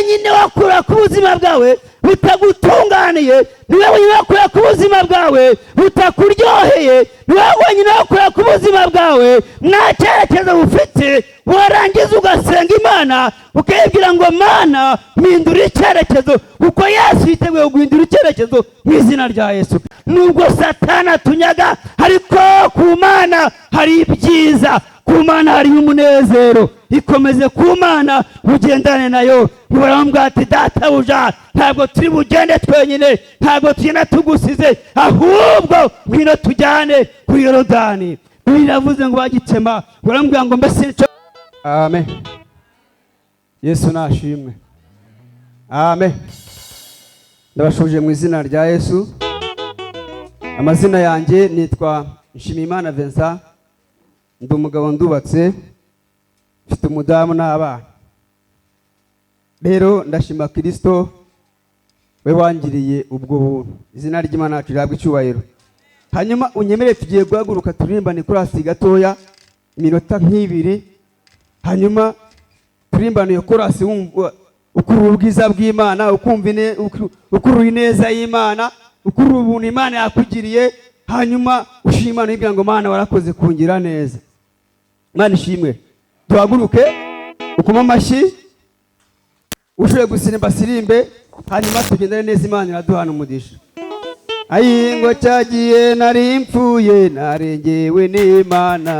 Wenyine wakura ku buzima bwawe butagutunganiye, niwe wenyine wakura ku buzima bwawe butakuryoheye, niwe wenyine wakura ku buzima bwawe nta cyerekezo bufite. Warangiza ugasenga Imana ukayibwira ngo Mana mpindura icyerekezo, kuko Yesu yiteguye guhindura icyerekezo mu izina rya Yesu. Nubwo Satani atunyaga, ariko ku Mana hari ibyiza, ku Mana hari umunezero. Ikomeze ku Mana, ugendane nayo. Baramubwira ati databuja, ntabwo turi bugende twenyine, ntabwo tugenda tugusize, ahubwo ngwino tujyane kuri Yorodani. Biravuze ngo bagitema, baramubwira ngo mbese nicyo. Amen. Yesu nashimwe. Amen. Ndabashuje mu izina rya Yesu. Amazina yanjye nitwa Nshimiyimana Vincent, ndi umugabo, ndubatse, mfite umudamu n'abana. Rero ndashima Kristo we wangiriye ubwo buntu. Izina ry'Imana yacu rihabwe icyubahiro. Hanyuma unyemere tugiye guhaguruka turirimbane korasi gatoya iminota nk'ibiri, hanyuma turimbane iyo korasi wumva ukurura ubwiza bw'Imana, ukumva ukurura ineza y'Imana, ukurura ubuntu Imana yakugiriye, hanyuma ushima Imana uyibwira ngo Mana warakoze kungira neza. Imana ishimwe. Duhaguruke, ukoma amashyi, ushoboye gusirimba sirimbe, hanyuma tugendane neza. Imana iraduhana umugisha. Ayingo cyagiye nari mpfuye, narengewe n'Imana.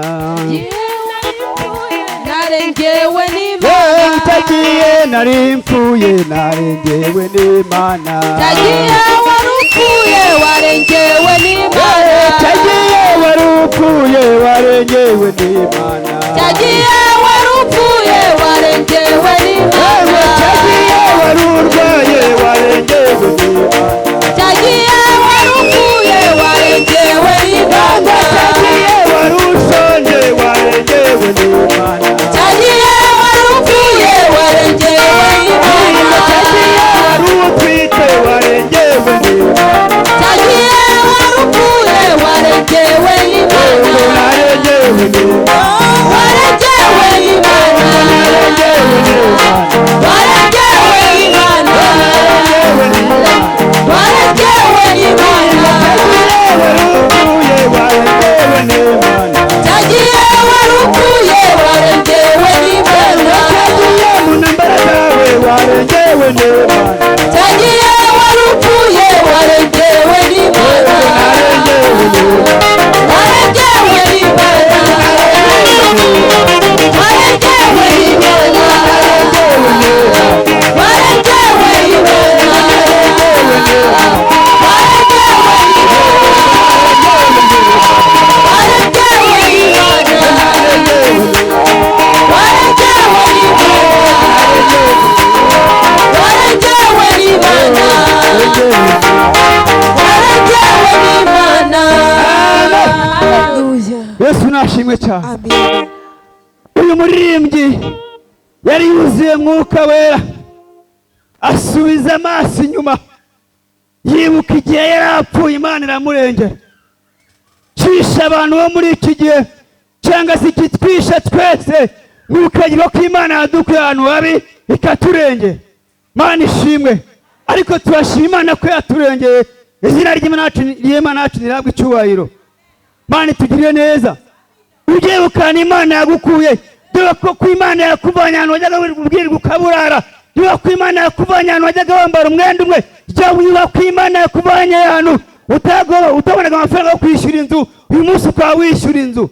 Narengewe n'Imana. Cyagiye nari mpfuye, narengewe n'Imana. Cyagiye wari upfuye, warengewe n'Imana. Cyagiye wari upfuye, warengewe n'Imana. Cyagiye wari upfuye, warengewe n'Imana. Cyagiye wari urwaye, warengewe n'Imana. Cyagiye wari upfuye, warengewe n'Imana. Cyagiye wari ushonje, warengewe n'Imana. Cyagiye wari upfuye, warengewe n'Imana. Cyagiye wari utwite, warengewe n'Imana. Cyagiye wari upfuye, warengewe n'Imana. Narengewe n'Imana. Warengewe n'Imana. Narengewe n'Imana. Warengewe n'Imana. Narengewe n'Imana. Warengewe n'Imana. Cyagiye wari upfuye, warengewe n'Imana. Cyagiye wari upfuye, warengewe n'Imana. Cyagiye mu ntambara zawe, warengewe n'Imana. Cyagiye wari upfuye, warengewe n'Imana. Narengewe n'Imana. Warengewe n'Imana. Warengewe n'Imana. Warengewe n'Imana. Warengewe n'Imana. Warengewe n'Imana. Warengewe n'Imana. Warengewe n'Imana. Haleluya. Yesu nashimwe cyane. Amen. Uyu muririmbyi yari yuzuye Mwuka Wera, asubiza amaso inyuma, yibuka igihe yari apfuye, Imana iramurengera. Cisha abantu bo muri iki gihe cyangwa se ikitwisha twese, ntukagirwa ko Imana yadukuye ahantu habi ikaturengera. Imana ishimwe. Ariko turashima Imana ko yaturengeye. Izina ry'Imana yacu rihabwe icyubahiro. Imana itugirire neza. Ugiye ukana Imana yagukuye, dore ko Imana yakuvanye ahantu wajyaga ubwirwa ukaburara, niba ko Imana yakuvanye ahantu wajyaga wambara umwenda umwe, jya wiba ko Imana yakuvanye ahantu utabonaga amafaranga yo kwishyura inzu, uyu munsi ukaba wishyura inzu.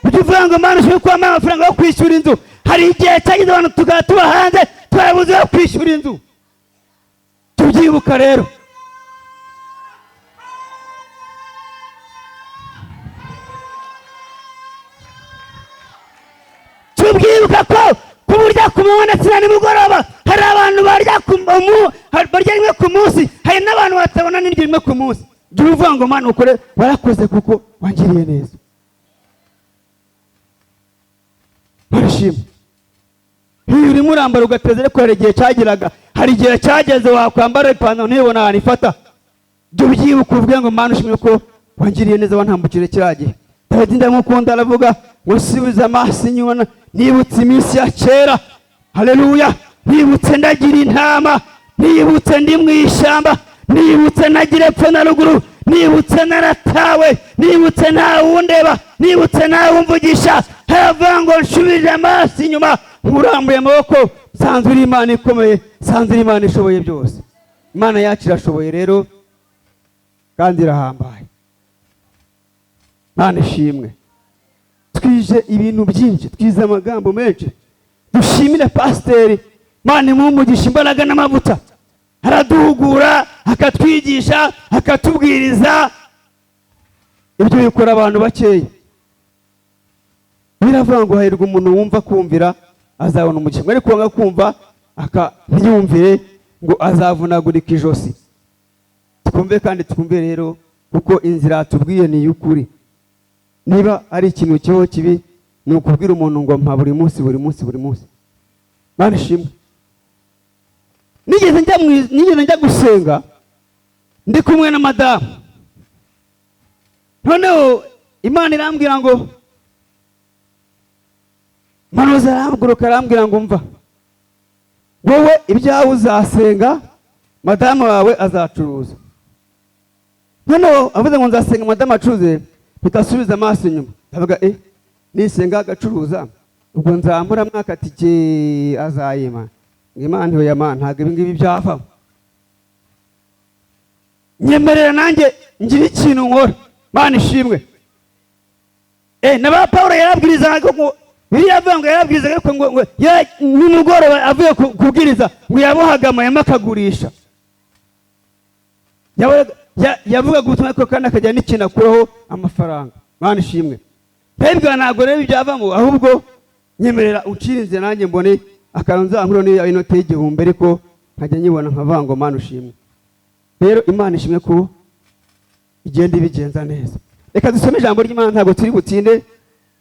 Ujya uvuga ngo Mana ushobora kuba amafaranga yo kwishyura inzu. Hari igihe cyageze abantu tukaba tuba hanze twarabuze yo kwishyura inzu. Tubyibuka rero. Tubyibuka ko kuburya ku manywa ndetse na nimugoroba hari abantu barya barya rimwe ku munsi, hari n'abantu batabona n'iryo rimwe ku munsi. Jya uvuga ngo Mana ukore warakoze kuko wangiriye neza. Barishima. Iyo urimo urambara ugateza, ariko hari igihe cyageraga, hari igihe cyageze wakwambara ipantaro ntibone ahantu ifata. Jya ubyibuka uvuge ngo Mana ushimwe ko wangiriye neza, wantambukire kiriya gihe. Dawidi ndamukunda, aravuga ngo subiza amaso inyuma nibutse iminsi ya kera. Haleluya. Nibutse ndagira intama, nibutse ndi mu ishyamba, nibutse nagira epfo na ruguru, nibutse naratawe, nibutse ntawundeba, nibutse ntawumvugisha. Haravuga ngo nshubije amaso inyuma, nkurambuye amaboko, nsanzwe uri Imana ikomeye, nsanzwe uri Imana ishoboye byose. Imana yacu irashoboye rero kandi irahambaye. Imana ishimwe. Twije ibintu byinshi, twize amagambo menshi. Dushimire pasiteri, Imana imuhe umugisha, imbaraga n'amavuta. Araduhugura, akatwigisha, akatubwiriza. Ibyo bikora abantu bakeya. Biravuga ngo hahirwa umuntu wumva kumvira, azabona umugisha, ariko wanga kumva ntiyumvire, ngo azavunagurika ijosi. Twumve kandi twumve rero, kuko inzira tubwiye ni iy'ukuri. Niba ari ikintu kibaho kibi, ni ukubwira umuntu ngo mpa buri munsi, buri munsi, buri munsi. Imana ishimwe. Nigeze njya gusenga ndi kumwe na madamu. Noneho Imana irambwira ngo manuza, arahaguruka arambwira ngo mva, wowe ibyawe uzasenga, madamu wawe azacuruza. Noneho avuze ngo nzasenga madamu acuruze, mpita amaso inyuma, ndavuga: nisenga agacuruza, ubwo nzamura mwaka tike azayima. Ngo Imana ntiyoyama, ntabwo ibi ngibi byavamo. Nyemerera nanjye ngira ikintu nkora. Imana ishimwe. Na ba Pawulo yarabwirizaga, ngo biriya avuga ngo yarabwirizaga, ariko ngo nimugoroba avuye kubwiriza ngo yabohaga amahema akagurisha. Yavugaga ubutumwa ariko kandi akagira n'ikintu akuraho amafaranga. Imana ishimwe. Mbega ntabwo rero ibyavamo, ahubwo nyemerera uncire inzira nanjye mbone akantu nzankuraho, niyo inote y'1000, ariko nkajya nyibona nkavuga ngo Mana ushimwe. Rero Imana ishimwe ko igenda ibigenza neza. Reka dusome ijambo ry'Imana, ntabwo turi butinde.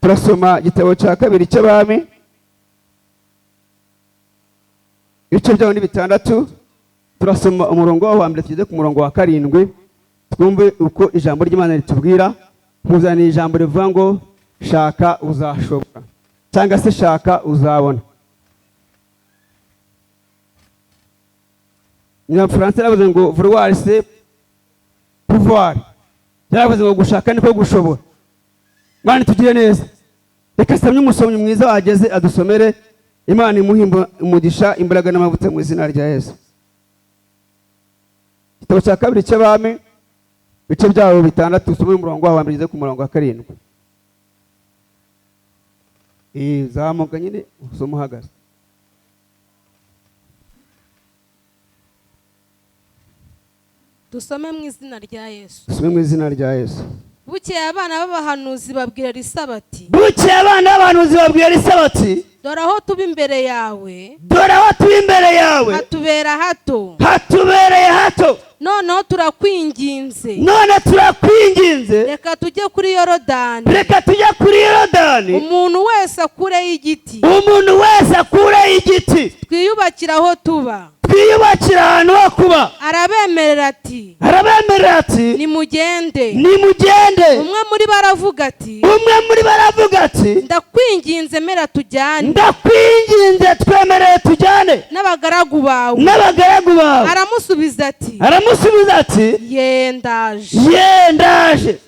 Turasoma igitabo cya kabiri cy'Abami, ibice byaho ni 6. Turasoma umurongo wa mbere tugeze ku murongo wa 7, twumve uko ijambo ry'Imana ritubwira. Nkuzaniye ijambo rivuga ngo shaka uzashobora, cyangwa se shaka uzabona. Umufaransa yaravuze ngo vouloir c'est pouvoir, yaravuze ngo gushaka niko gushobora. Imana itugire neza. Reka samye umusomyi mwiza wageze adusomere. Imana imuhe umugisha, imbaraga n'amavuta mu izina rya Yesu. Igitabo cya kabiri cy'Abami, ibice byabo 6, usome umurongo wa mbere ugeze ku murongo wa 7. Zamuka nyine usome uhagaze. Dusome mu izina rya Yesu. Dusome mu izina rya Yesu. Bukeye abana b'abahanuzi babwira Elisa bati, Bukeye abana b'abahanuzi babwira Elisa bati, dore aho tuba imbere yawe, dore aho tuba imbere yawe, hatubera hato, hatubereye hato, noneho turakwinginze, none turakwinginze, reka tujye kuri Yorodani, reka tujye kuri Yorodani, umuntu wese akureyo igiti, umuntu wese akureyo igiti, twiyubakire aho tuba. twiyubakira ahantu ho kuba. Arabemerera ati, Arabemerera ati, nimugende. Nimugende. Umwe muri bo aravuga ati, Umwe muri bo aravuga ati, ndakwinginze mera tujyane, ndakwinginze twemerere tujyane n'abagaragu bawe. n'abagaragu bawe. Aramusubiza ati, Aramusubiza ati, ye ndaje. Ye ndaje.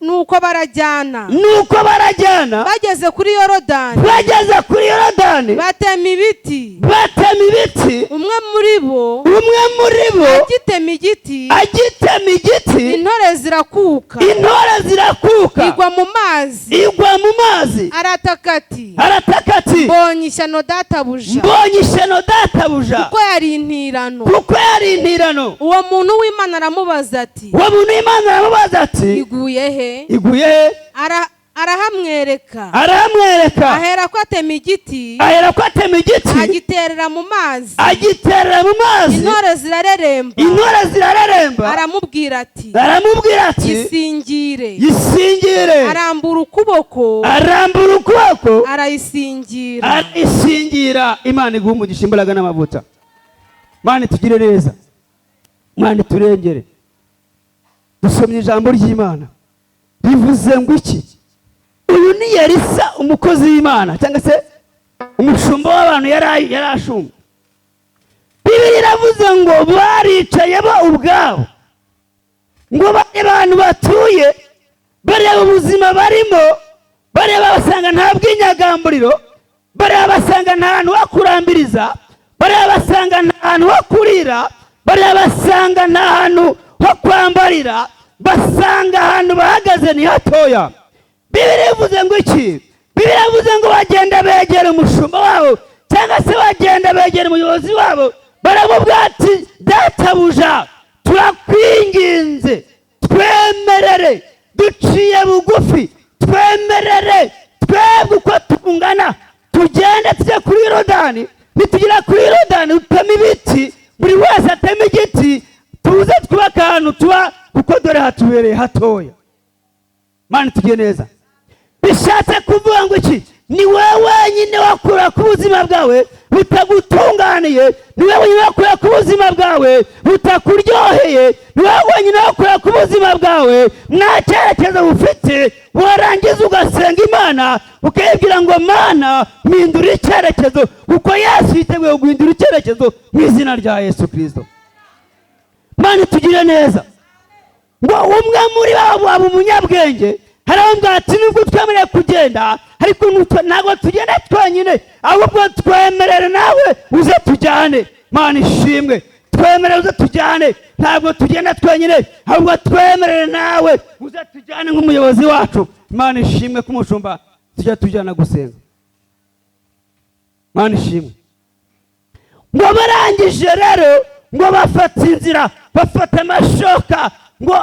Nuko barajyana. Nuko barajyana. Bageze kuri Yorodani, Bageze kuri Yorodani, batema ibiti. batema ibiti. Umwe muri bo Umwe muri bo agitema igiti, agitema igiti, intore zirakuka, intore zirakuka, igwa mu mazi. igwa mu mazi. Arataka ati, Arataka ati, mbonye ishyano databuja, mbonye ishyano databuja, kuko yari intirano. kuko yari intirano. Uwo muntu w'Imana aramubaza ati, Uwo muntu w'Imana aramubaza ati, iguye he? Iguye he? Arahamwereka. Arahamwereka. Ahera ko atema igiti, Ahera ko atema igiti, agiterera mu mazi, agiterera mu mazi, intore zirareremba, intore zirareremba. Aramubwira ati, Aramubwira ati, isingire. Isingire. Arambura ukuboko, Arambura ukuboko, arayisingira. Arayisingira. Imana iguhe umugisha, imbaraga n'amavuta. Imana itugire neza, Imana iturengere. Dusomye ijambo ry'Imana rivuze ngo iki? Uyu ni Elisa umukozi w'Imana, cyangwa se Umushumba w'abantu yari ashumba. Bibiliya iravuze ngo baricaye bo ubwabo, ngo bari abantu batuye, bareba ubuzima barimo, bareba basanga nta bwinyagamburiro, bareba basanga nta hantu ho kurambiriza, bareba basanga nta hantu ho kurira, bareba basanga nta hantu ho kwambarira, basanga ahantu bahagaze ni hatoya. Bibiliya ivuze ngo iki? Bibiliya ivuze ngo bagenda begera umushumba wabo, cyangwa se bagenda begera umuyobozi wabo, baramubwira ati: "Databuja, turakwinginze, twemerere, duciye bugufi, twemerere twebwe uko tungana tugende tujye kuri Yorodani. Nitugera kuri Yorodani duteme ibiti, buri wese ateme igiti, tuze twubake ahantu tuba, kuko dore hatubereye hatoya." Mana, tugiye neza. Bishatse kuvuga ngo iki? Ni wowe wenyine wakura ku buzima bwawe butagutunganiye, ni wowe wenyine wakura ku buzima bwawe butakuryoheye, ni wowe wenyine wakura ku buzima bwawe nta cyerekezo bufite. Warangiza ugasenga Imana, ukayibwira ngo: "Mana, mpindura icyerekezo," kuko Yesu yiteguye guhindura icyerekezo mu izina rya Yesu Kirisito. Mana, tugire neza. Ngo umwe muri bo aba umunyabwenge, haramubwira ati: "Nubwo twemerewe kugenda, ariko ntabwo tugenda twenyine, ahubwo twemerere nawe uze tujyane." Mana ishimwe. Twemerere uze tujyane. Ntabwo tugenda twenyine, ahubwo twemerere nawe uze tujyane nk'umuyobozi wacu. Imana ishimwe ko umushumba tujya tujyana gusenga. Mana ishimwe. Ngo barangije rero, ngo bafata inzira, bafata amashoka, ngo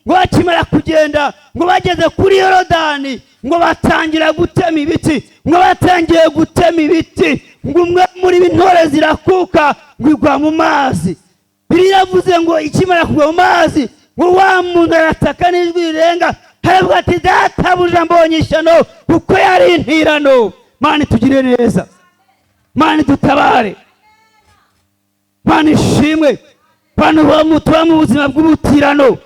bakimara kugenda, ngo bageze kuri Yorodani, ngo batangira gutema ibiti. Ngo batangiye gutema ibiti, ngo umwe muri intore zirakuka, ngo igwa mu mazi. Bibiliya iravuze ngo ikimara kugwa mu mazi, ngo wa muntu arataka n'ijwi rirenga, haravuga ati: "Databuja, mbonye ishyano," kuko yari intirano. Mana, itugire neza. Mana, dutabare. Mana ishimwe. Bantu tuba mu buzima bw'ubutirano,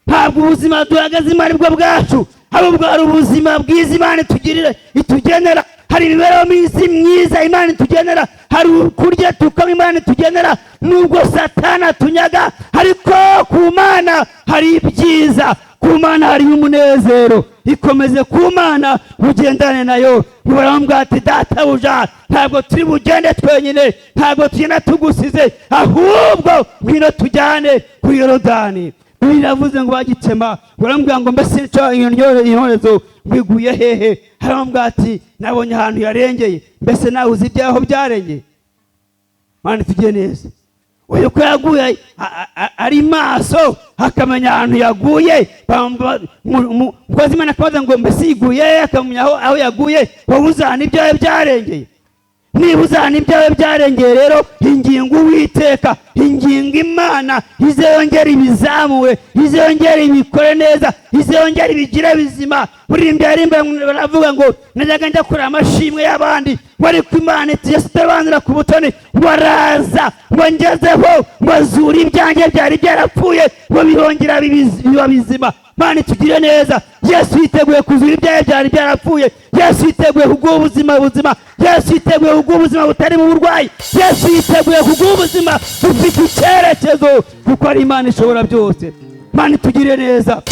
ntabwo ubuzima duhagaze Imana bwo bwacu, ahubwo hari ubuzima bwiza Imana itugirira, itugenera. Hari imibereho myiza myiza Imana itugenera, hari kurya tukanywa Imana itugenera. Nubwo Satana atunyaga, ariko ku Mana hari ibyiza, ku Mana hari umunezero. Ikomeze ku Mana, ugendane nayo. Baramubwira ati: "Databuja, ntabwo turi bugende twenyine, ntabwo tugenda tugusize, ahubwo ngwino tujyane kuri Yorodani." Biravuze ngo bagitema, baramubwira ngo: "Mbese iyo ntorezo ngo hehe?" Haramubwira ati: "Nabonye ahantu yarengeye." Mbese nawe uzi ibyaho byarengeye? Mana, tugiye neza. Uyu ko yaguye ari maso, akamenya ahantu yaguye. Umukozi Imana akabaza ngo: "Mbese iguye?" Akamenya aho yaguye. Wowe uzana ibyawe byarengeye? Niba uzana ibyawe byarengeye rero, ingingo Uwiteka, ingingo Imana izongera ibizamure, izongera ibikore neza, izongera ibigire bizima. Buririmba yarimba baravuga ngo: "Najyaga njya kureba amashimwe y'abandi, ngo ariko Imana iti Yesu itarobanura ku butoni, ngo araza, ngo ngezeho, ngo azure ibyanjye byari byarapfuye, ngo birongera biba bizima." Mana, itugire neza. Yesu yiteguye kuzura ibyawe byari byarapfuye. Yesu yiteguye kuguha ubuzima buzima. Yesu yiteguye kuguha ubuzima butari mu burwayi. Yesu yiteguye kuguha ubuzima bufite icyerekezo, kuko ari Imana ishobora byose. Mana, itugire neza.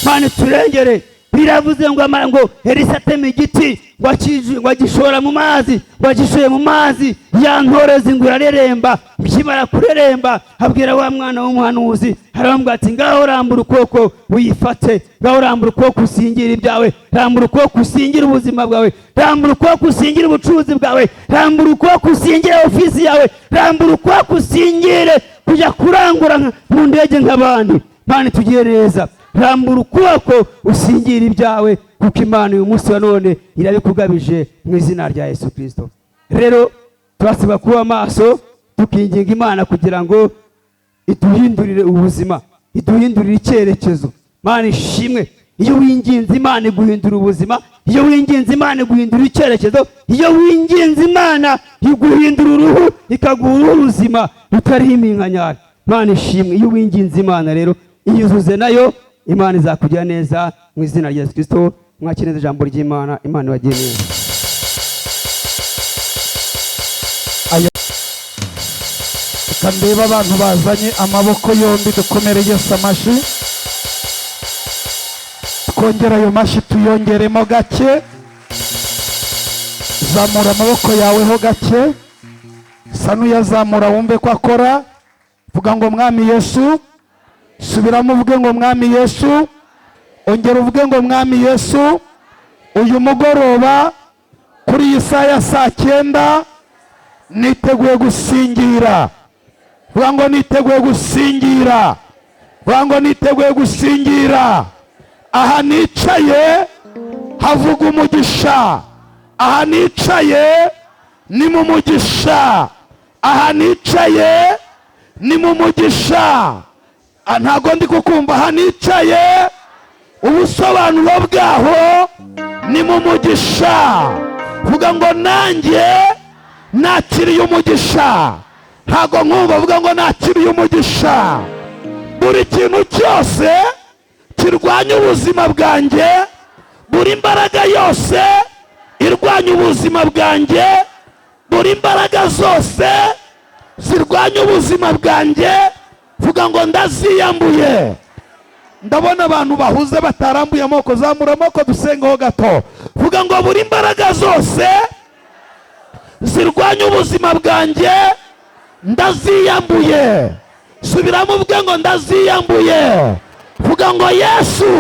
Mana, iturengere. Biravuze ngo ngo Elisa atema igiti, ngo agishora mu mazi. Ngo agishoye mu mazi, ya ntorezi ngo irareremba. Ikimara kureremba, abwira wa mwana w'umuhanuzi, aramubwira ati: "Ngaho rambura ukuboko uyifate, ngaho rambura ukuboko usingire ibyawe, rambura ukuboko usingire ubuzima bwawe, rambura ukuboko usingire ubucuruzi bwawe, rambura ukuboko usingire ofisi yawe, rambura ukuboko usingire kujya kurangura mu ndege nk'abandi." Mana, tugire neza. Rambura ukuboko usingire ibyawe, kuko Imana uyu munsi wa none irabikugabije mu izina rya Yesu Kirisito. Rero turasabwa kuba maso, tukinginga Imana kugira ngo iduhindurire ubuzima, iduhindurire icyerekezo. Mana ishimwe. Iyo winginze Imana, iguhindura ubuzima. Iyo winginze Imana, iguhindura icyerekezo. Iyo winginze Imana, iguhindura uruhu, ikaguha uruhu ruzima rutariho iminkanyari. Mana ishimwe. Iyo winginze Imana rero, iyuzuze nayo, Imana izakugira neza mu izina rya Yesu Kirisito. Mwakire neza ijambo ry'Imana. Imana ibagire neza. Ayo, reka ndebe abantu bazanye amaboko yombi, dukomere Yesu amashyi. Twongere ayo mashyi, tuyongeremo gake. Zamura amaboko yawe ho gake, sa n'uyazamura wumve ko akora. Vuga ngo: "Mwami Yesu." Subiramo uvuge ngo: "Mwami Yesu." Ongera uvuge ngo: "Mwami Yesu, uyu mugoroba kuri iyi saha ya saa 9 niteguye gusingira." Vuga ngo: "Niteguye gusingira." Vuga ngo: "Niteguye gusingira." Aha nicaye havuga umugisha, aha nicaye ni mu mugisha, aha nicaye ni mu mugisha. Ah, ntabwo ndi kukumva. Aha nicaye ubusobanuro bwaho ni mu mugisha. Vuga ngo: "Nanjye nakiriye umugisha." Ntabwo nkumva. Vuga ngo: "Nakiriye umugisha." Buri kintu cyose kirwanya ubuzima bwanjye, buri mbaraga yose irwanya ubuzima bwanjye, buri mbaraga zose zirwanya ubuzima bwanjye, vuga ngo: "Ndaziyambuye." Ndabona abantu bahuze batarambuye amaboko. Zamura amaboko dusengeho gato. Vuga ngo: "Buri mbaraga zose zirwanya ubuzima bwanjye ndaziyambuye." Subiramo uvuge ngo: "Ndaziyambuye." Vuga ngo: "Yesu"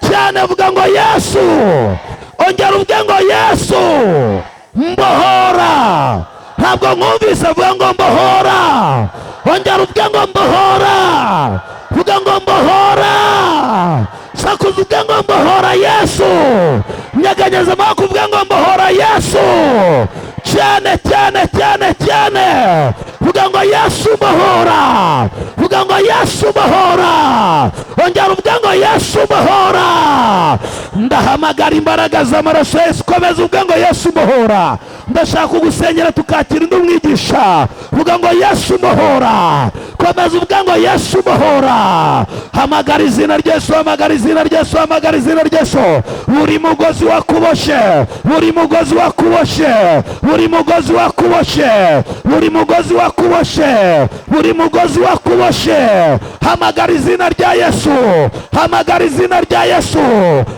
cyane. Vuga ngo: "Yesu." Ongera uvuge ngo: "Yesu mbohora." Ntabwo nkumvise. Vuga ngo: "Mbohora." Ongera uvuge ngo: "Mbohora." Vuga ngo: "Mbohora." Sakuza uvuge ngo: "Mbohora Yesu." Nyeganyeza amaboko uvuge ngo: "Mbohora Yesu." Cyane cyane cyane cyane. Vuga ngo: "Yesu mbohora." Vuga ngo: "Yesu mbohora." Ongera uvuge ngo: "Yesu mbohora." Ndahamagara imbaraga z'amaraso Yesu. Komeza uvuge ngo: "Yesu mbohora." Ndashaka kugusengera tukakira undi umwigisha. Vuga ngo: "Yesu mbohora." Komeza uvuge ngo: "Yesu mbohora." Hamagara izina ry'Yesu, hamagara izina ry'Yesu, hamagara izina ry'Yesu. Buri mugozi wakuboshe, buri mugozi wakuboshe, buri mugozi wakuboshe, buri mugozi wakuboshe, buri mugozi wakuboshe, hamagara izina rya Yesu, hamagara izina rya Yesu.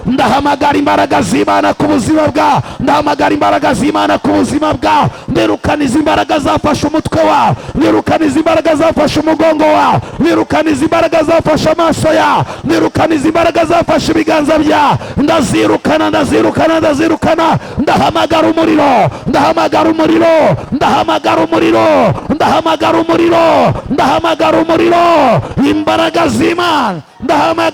Ndahamagara imbaraga z'Imana ku buzima bwa, ndahamagara imbaraga z'Imana ku buzima bwa. Ndirukana izi mbaraga zafashe umutwe wawe, ndirukana izi mbaraga zafashe umugongo wawe, ndirukana izi mbaraga zafashe amaso yawe, ndirukana izi mbaraga zafashe ibiganza byawe. Ndazirukana, ndazirukana, ndazirukana. Ndahamagara umuriro, ndahamagara umuriro, ndahamagara umuriro, ndahamagara umuriro, ndahamagara umuriro, imbaraga z'Imana ndahamagara.